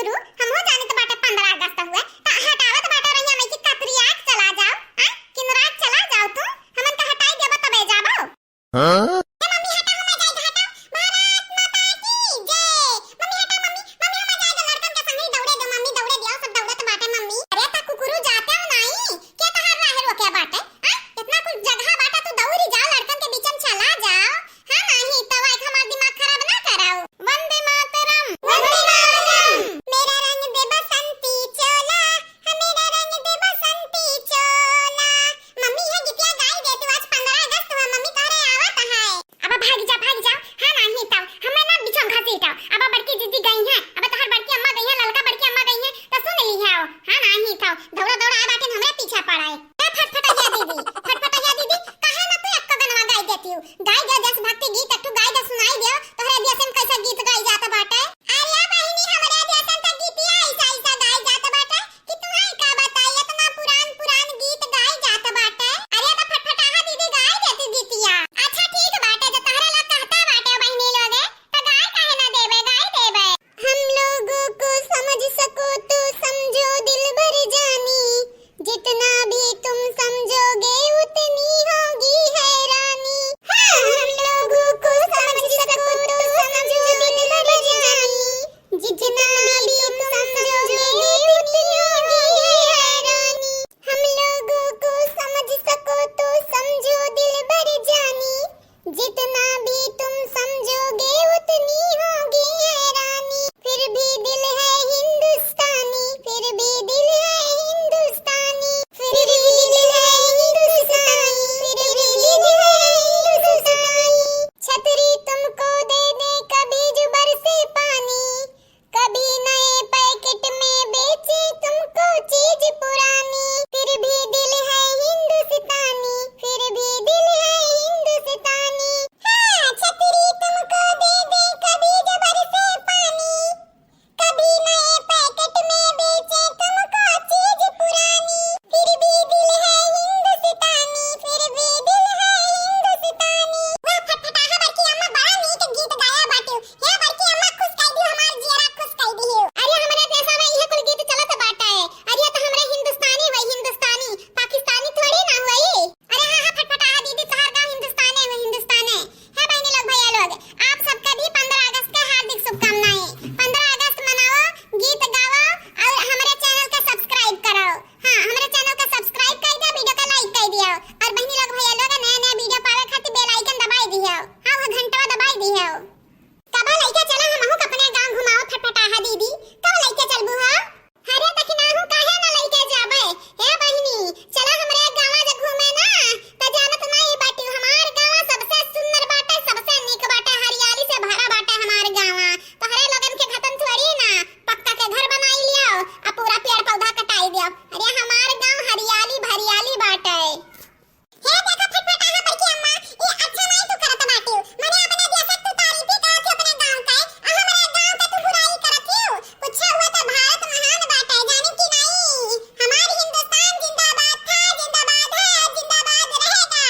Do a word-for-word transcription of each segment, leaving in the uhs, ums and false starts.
गुरु, हमहू जानित बाटे पंद्रह अगस्त हुए, त हटावत बाटे रहिया में कि कतरियात चला जाओ, हैं? किनरात चला जाओ तू, हमन का हटाई देबो तबे जाबो। हाँ? ए मम्मी हटा, हम जाई हटा। भारत माता की जय। मम्मी हटा, मम्मी, मम्मी हम जाई, लड़कन के संगे दौड़े दो मम्मी, दौड़े दियो, सब दौड़त बाटे मम्मी। अरे त कुकुरु जाते हो नाई, के तहार राह रोके बाटे? आ? इतना कुछ जगह बाटे, तू दौड़ी जाओ, लड़कन के बीच में चला जाओ। हाँ, नाही, तवा एक हमार दिमाग खराब ना कराओ। वंदे मातरम। वंदे मातरम। मेरा रंग दे बसंती चोला, हाँ, मेरा रंग दे बसंती चोला। मम्मी, ये गीतिया गाई दे तू, आज पंद्रह अगस्त हुआ, मम्मी तोहरे आवत है। अब भाग जा, भाग जा। हाँ, नाही, तब हमें ना बिछम घसीटो। अब बड़की दीदी गई है, अब तोहर बड़की अम्मा गई है, ललका बड़की अम्मा गई है, तो सुन ली है। हाँ, नाही, तब दौड़ा दौड़ा आ बाटे, हमरे पीछे पड़ा है। ए फटफटैया दीदी, फटफटैया दीदी, काहे ना तू एक्को गनवा गाई देती हो? गाई दे देशभक्ति गीत, एक ठो गाई दे, सुनाई दे, तोहरे देश में कैसा गीत गाई जात बाटे। अरे बहिनी, हमरे देशन त गीतिया ऐसा ऐसा गाई जात बाटे कि तुहैं का बताई, इतना पुरान पुरान गीत गाई जात बाटे। अरे त फटफटाहा दीदी गाई देती गीतिया। अच्छा ठीक बाटे, जो तहरे लोग कहता बाटे बहिनी लोगे, त गाई काहे ना देबे, गाई देबे। हम लोगों को समझ सको तो समझो दिलबर जानी, जितना भी तुम समझोगे उतनी होगी हैरानी। हाँ, हम लोगों को समझ सको तो समझो दिलबर जानी, जितना भी तुम समझोगे उतनी होगी हैरानी। हम लोगों को समझ सको तो समझो दिलबर जानी, जितना भी तुम समझोगे उतनी होगी हैरानी। फिर भी दिल है हिंदुस्तानी, फिर भी दिल है हिंदुस्तानी, फिर भी दिल है हिंदुस्तानी, फिर भी दिल है हिंदुस्तानी। छतरी तुमको दे दे कभी जो बरसे पानी, कभी नए पैकेट में बेचे तुमको चीज पुरानी, फिर भी दिल है हिंदुस्तानी, फिर भी दिल है हिंदुस्तानी। हाँ, छतरी तुमको दे दे कभी जो बरसे पानी, कभी नए पैकेट में बेचे तुमको चीज पुरानी, फिर भी दिल है हिंदुस्तानी, फिर भी दिल है हिंदुस्तानी। वाह फटफटाहा बड़की अम्मा, बड़ा नीक गीत गाया बाटू। हे बड़की अम्मा, खुश कई दियो, हमार जियरा खुश कई दियो। अरे हमरे देशा में इहे कुल गीत चलत बाटे। अरे ये तो हमरे हिंदुस्तानी हुई, हिंदुस्तानी, पाकिस्तानी थोड़ी ना हुई। अरे हाँ, हाँ, फटफटाहा दीदी, तोहार गाँव हिंदुस्ताने हुई, हिंदुस्ताने। हे बहिनी लोग, भैया लोग, आप सबका भी पंद्रह अगस्त के हार्दिक शुभकामनाएं। पंद्रह अगस्त मनाओ, गीत गाओ और हमरे चैनल का सब्सक्राइब करो। हाँ, हमरे चैनल का सब्सक्राइब कर दिया, वीडियो का लाइक कर दिया और बहिनी लोग, भैया लोग, नया नया वीडियो पावे खातिर बेल आइकन दबाई दिया। हाँ, वो घंटवा दबाई दिया। कबो लइके चला हमहू के अपने गाँव घुमाओ फटफटाहा दीदी, कब लइके चलबू हो? अरे दखिनाहू काहे ना लइके जाबे? हे बहिनी, चला हमरे गाँवा जे घूमे ना, त जानत नाई बाटी, हमार गाँवा सबसे सुंदर बाटे, सबसे नीक बाटे, हरियाली से भरा बाटे हमार गाँवा। तोहरे लोगन के घतन थोड़ी ना, पक्का के घर बनाई लियो, आ पूरा पेड़ पौधा कटाई दियो। अरे हमार गाँव हरियाली भरियाली बाटे। हे देखा फटफटाहा बड़की अम्मा, ई अच्छा नाई तू करत बाटियो। मने अपने देश के तू तारीफी करत हो अपने गाँव के, आ हमरे गाँव के तू बुराई करत हो। कुछ हुआ तो भारत महान बाटे, जानी कि नाई? हमार हिंदुस्तान जिंदाबाद था, जिंदाबाद है, जिंदाबाद रहेगा।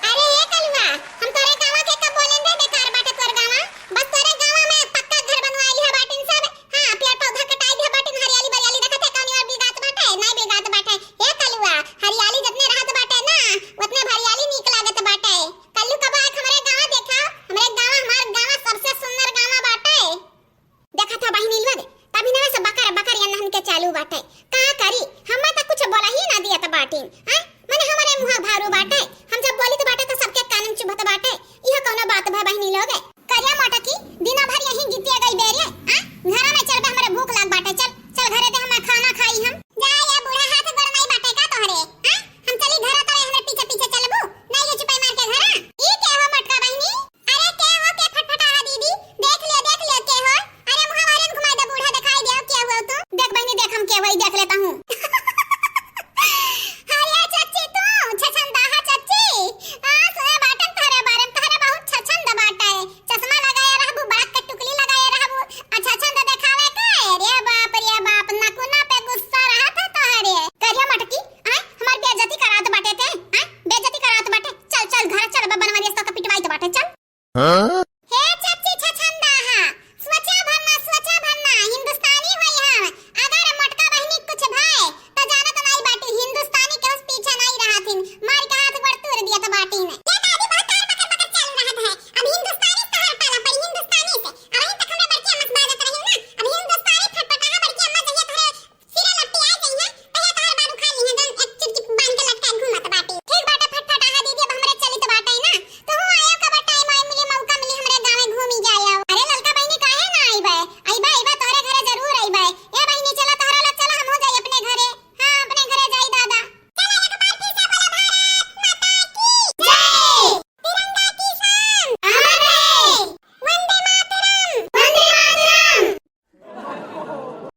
अरे ए कलुआ, हम तोरे गाँव के कब बोलेन रे, बेकार बाटे तोर गाँव। बस तोरे गाँव में पक्का घर बनवाई लिहा बाटिन सब, हाँ, पेड़ पौधा कटाई दिया बाटिन, हरियाली बरियाली देखत है, कौनी ओर बिलगात बाटे, नाई बिलगात बाटे। हे कलुआ, हरियाली जतने रहत बाटे ना, उतने हरियाली नीक लागत बाटे। कल्लू कब आए हमरे गाँव देखा, हमरे गाँव, हमार गाँव सबसे सुंदर गाँव बाटे। देखत हो बहिनी लोग, तभी नवे से बकर बकर ये नहन के चालू बाटे। का करी, हमें तो कुछ बोला ही ना दियत बाटिन। आ,